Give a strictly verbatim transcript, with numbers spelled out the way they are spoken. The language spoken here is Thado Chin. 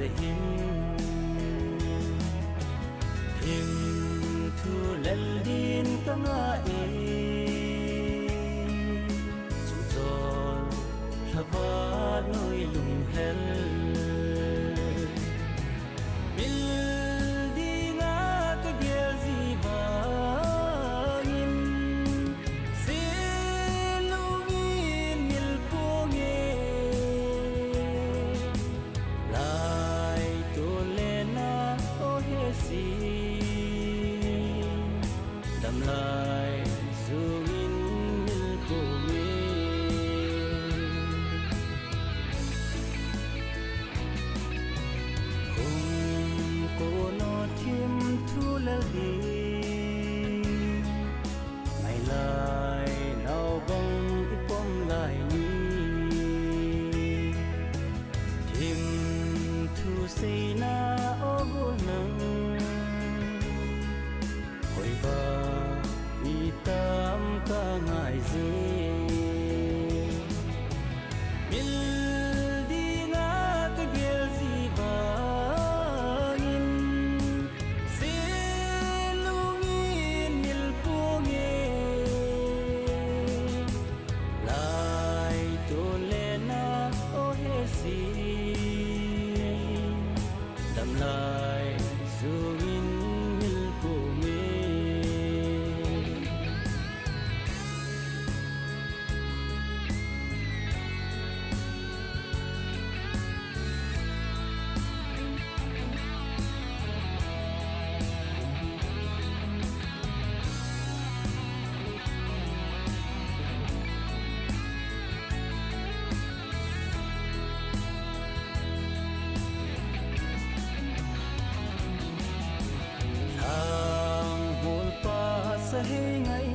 Hin, hin thu lel din ka ngah e, chungchon lhava noi lunghel. Mil dinga ka gel ji vangin, sel lungin mil ponge. Lai to le na o he si, damlai sungin mil ponge. Hung ko no thim thu lel di, mai lai nau bang i pom lai ni. Thim thu seina o nang, hoiba mi tam ka ngai je. Mil dinga ka gel ji vangin, sel lungin mil ponge. Lai to le na o he si, damlai sungin mil ponge. Lhang hol pa sa hei ngai